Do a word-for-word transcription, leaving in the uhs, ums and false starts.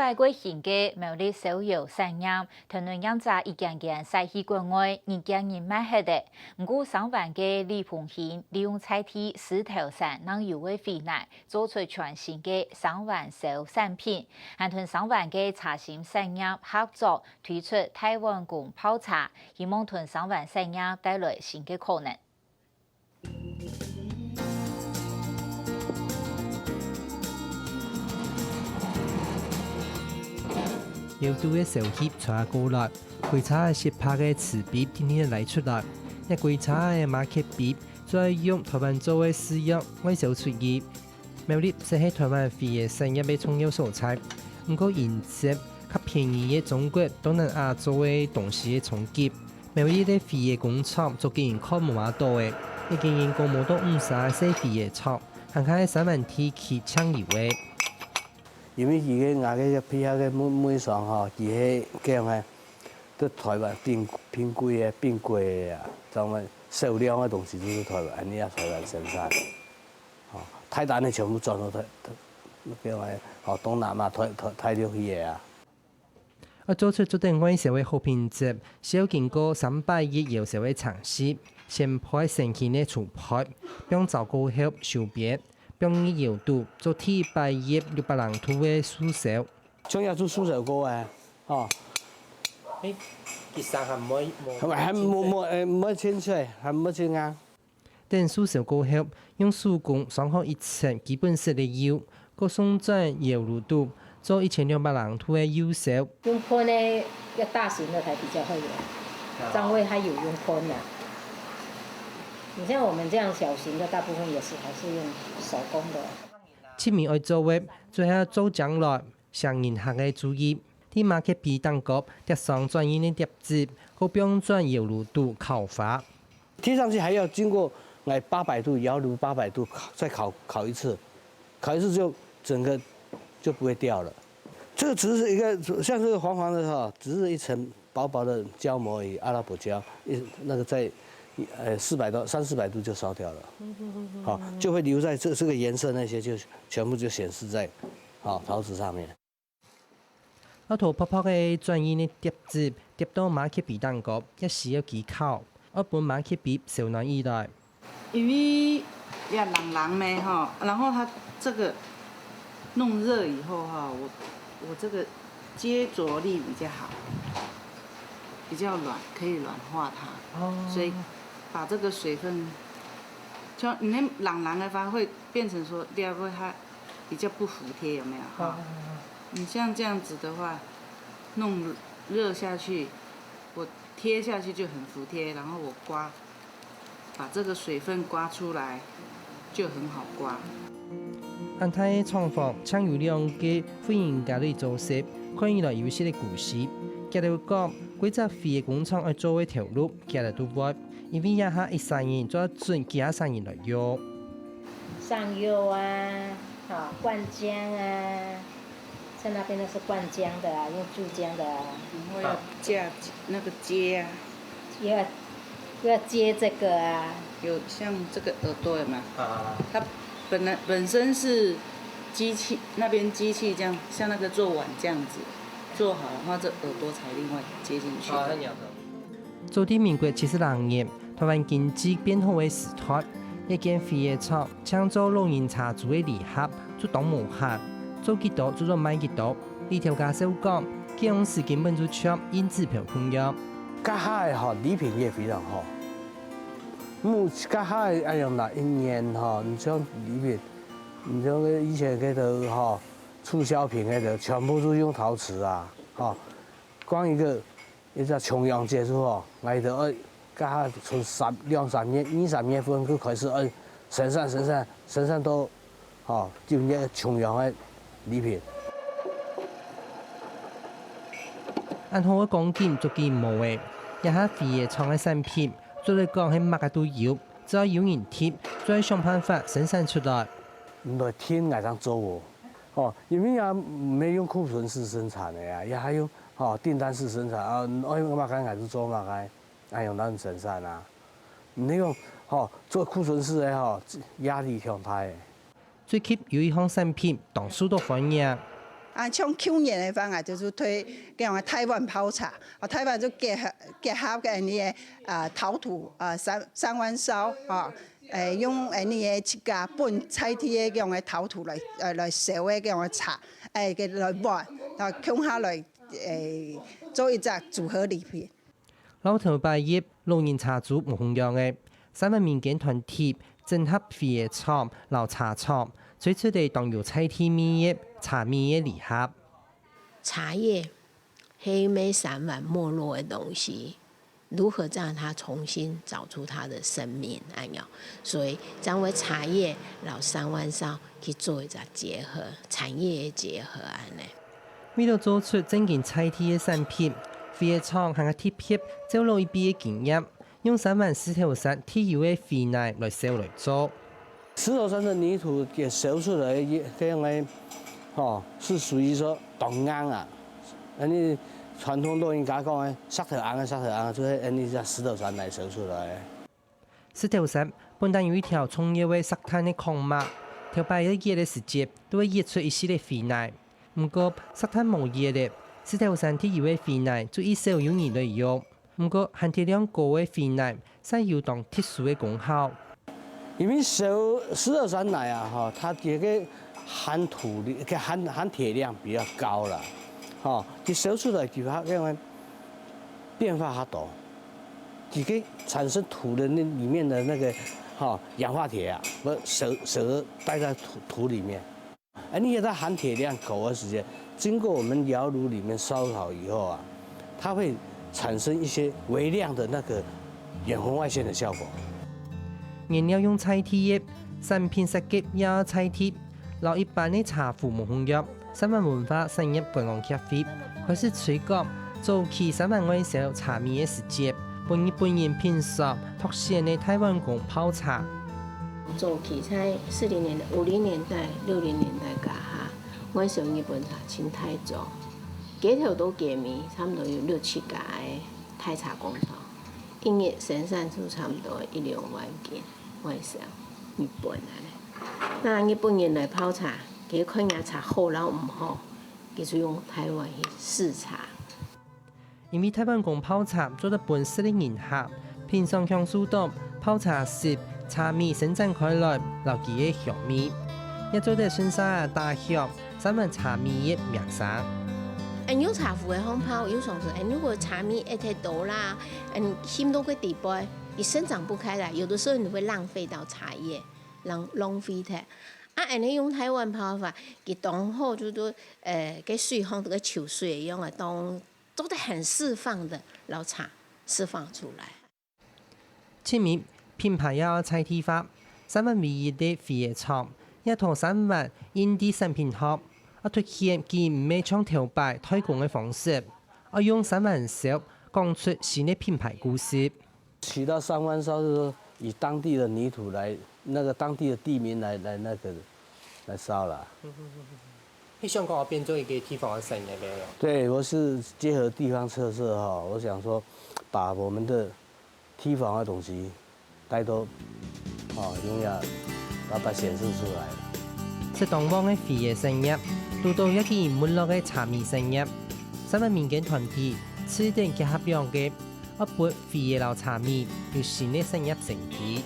大規模个苗栗手搖產業，頭兩年正一間間徙去國外，日漸人買忒咧。毋過生番个李鵬興利用在地獅頭山能有个肥泥，做出全新个生番燒產品，還同生番个茶心產業合作，推出大碗公泡茶，希望同生番產業帶來新个可能。 油肚个燒氣吹過來，歸車个雪白个瓷杯定定拉出來。這歸車个馬克杯，再用台灣做个四樣外銷出去。苗栗實係台灣肥个產業个重要所在，毋過因接較便宜个中國、東南亞做个東西个衝擊， 苗栗个肥个工廠早經看無啊到咧，已經人過無到五儕个細肥个廠，還較係三灣地區淨有个。因為佢个𠊎个皮下个妹妹上吼，佢係這樣个，在台灣並並貴个、並貴个啊，咱們少量个東西就是台灣，恁樣啊，台灣生產。哦，大單个全部轉到台，台，這樣个，哦，東南亞、大，大，大陸去个啊。 愛做出做得外銷个好品質，需要經過三擺一窯燒个程序，先焙成型个粗焙，放燥過後收邊，放入窯肚做第一擺一六百零度个素燒。像這做素燒過个，吼。欸，其實還無，無還無，無，欸，無清脆，還無清啊。 等素燒過後，用手工上好一層基本色个油，過送轉窯爐肚，做一千兩百零度个油燒。用噴个，要大型的才比較會有，張衛還有用噴的。你像我們這樣小型的，大部分也是還是用手工的。七味愛做个，最後做漿來， 上人客个注意，在馬克杯頂高貼上轉印个貼紙，過放轉窯爐肚烤化。貼上去還要經過，欸，八百度，窯爐八百度烤，再烤，烤一次，烤一次就整個就不會掉了。這個只是一個像這個黃黃的哈，只是一層薄薄的膠膜而已，阿拉伯膠，一，那個在，呃，四百多，三四百度就燒掉了，好，就會留在這，這個顏色那些就全部就顯示在，好，陶瓷上面。 摎塗薄薄个轉印个貼紙貼到馬克杯頂高，也需要幾烤，愛分馬克杯燒暖起來。因為這冷冷呢，吼，然後它這個弄熱以後，哈，我，我這個接著力比較好，比較軟，可以軟化它。哦。所以把這個水分，像你那冷冷的話，會變成說，這樣會它比較不服帖，有沒有？哈。哦。 你像這樣子的話，弄熱下去，我貼下去就很服帖，然後我刮，把這個水分刮出來，就很好刮。恁大个廠房，淨有兩個婦人家來做事，看起來有一息个孤栖。佢兜講，歸隻肥个工廠愛做个頭路，佢兜都會，因為這下一儕人做得準幾下儕人來用。上油啊，好，灌漿啊， 像那邊那是灌漿的啊，用注漿的啊。然後要架那個接啊。又要，又要接這個啊。有像這個耳朵有沒有？啊。它本來，本身是機器，那邊機器這樣，像那個做碗這樣子，做好，然後這耳朵才另外接進去。啊，那你要 早在民國七十六年，台灣經濟變好个時代，這間肥个廠淨做老人車租个禮盒，就當無閒，做幾多就做賣幾多。李頭家笑講，該央時根本就像印支票共樣。該下个吼，禮品也非常好。嗯，該下个恁樣啦，一年吼，你像禮品，你像以前該兜吼，促銷品該兜，全部都用陶瓷啊，吼，光一個 一隻重陽節就好，𠊎兜愛，該下從三，兩三月，二三月份就開始愛生產，生產，生產到，吼，九月重陽个禮品。恁好个光景，早經無咧。這下肥个廠个產品，做得講係麼个都有，只要有人貼，就會想辦法生產出來。毋來定𠊎正做哦。哦，因為也毋係用庫存式生產个啊，也還用 吼，訂單式生產啊，愛麼个𠊎就做麼个，恁樣正生產啊。毋係講，吼，做庫存式个吼，壓力傷大个。最近有一項產品當受到歡迎。啊，像舊年个話啊，就係推這樣个台灣泡茶，啊，台灣就結合，結合个恁呢个，啊，陶土，啊，三，三灣燒，啊，誒，用恁呢个自家本在地个這樣个陶土來，呃，來燒个這樣个茶，誒，个來換，啊，共下來，誒，做一隻組合禮品。 摎頭擺个老人茶組無共樣个，三灣民間團體整合花仔廠摎茶廠，推出个當有在地味个茶味个禮盒。茶葉係毋係三灣沒落个東西，如何讓它重新找出它的生命，恁樣。所以，將會茶葉摎三灣燒去做一隻結合，產業个結合，恁呢。 為了做出正經在地个產品，花仔廠還較特別走老一輩个經驗，用三灣獅頭山特有个灰泥來燒來做。獅頭山的泥土也燒出來，也，這樣來，吼，是屬於說當硬啊。恁呢傳統老人家講个，石頭硬个，石頭硬个，就係恁呢隻獅頭山來燒出來个。 獅頭山本旦有一條重要个石炭个礦脈，頭擺愛挖个時節，都會挖出一息个灰泥。毋過，石炭無挖咧，獅頭山特有个灰泥就已少有人來用。毋過，含鐵量高个灰泥，煞有當特殊个功效。因為燒獅頭山泥啊，吼，它這個含土的，含，含鐵量比較高啦，吼，佢燒出來佢較，因為 變化較大，佢个產生土的那裡面的那個，哈，氧化鐵啊，不，捨，捨帶在土，土裡面。哎，你給它含鐵量夠的時間，經過我們窯爐裡面燒烤以後啊，它會產生一些微量的那個遠紅外線的效果。原料用在地个，產品設計也在地，摎一般个茶壺無共樣。 三灣文化產業觀光協會開始推廣早期三灣愛燒茶味个時節，分日本人品嚐特選个大碗公泡茶。早期在四零年代、五零年代、六零年代該下，愛燒日本茶盡大宗，街頭到街尾差毋多有六七家个大茶工廠，一日生產出差毋多一兩萬斤，愛燒日本个。那日本人來泡茶，佢看若茶好摎毋好， 佢就用大碗去試茶。因為大碗公泡茶做得分食个人客，品嚐享受到泡茶時茶味伸展開來，摎佢个香味，也做得順續打響三灣茶味个名聲。恁用茶壺个方泡，有常時，恁如果茶味一忒多啦，恁浸到个底背，佢生長不開來，有的時候你會浪費到茶葉，浪，浪費忒。啊，恁呢用大碗泡法，佢當好就都，呃，个水放个酒水一樣啊，當 做得很釋放的，摎茶釋放出來。七米品牌也在地化，三灣唯一个花仔廠，也同三灣在地產品學，啊，凸顯佢毋係像頭擺代工个方式，愛用三灣燒講出新个品牌故事。 起到三灣燒是說以當地的泥土來，那個當地的地名來，來那個，來燒啦。嗯，嗯，嗯，嗯。你想講要變做一個地方个產業了？對，我是結合地方特色哈，我想說把我們的地方的東西帶到，哦，永遠把，把它顯示出來。食當旺个花仔產業，堵到也幾沒落个茶米產業，三灣民間團體，試等結合兩個， 愛分花仔摎茶米有新个產業生機。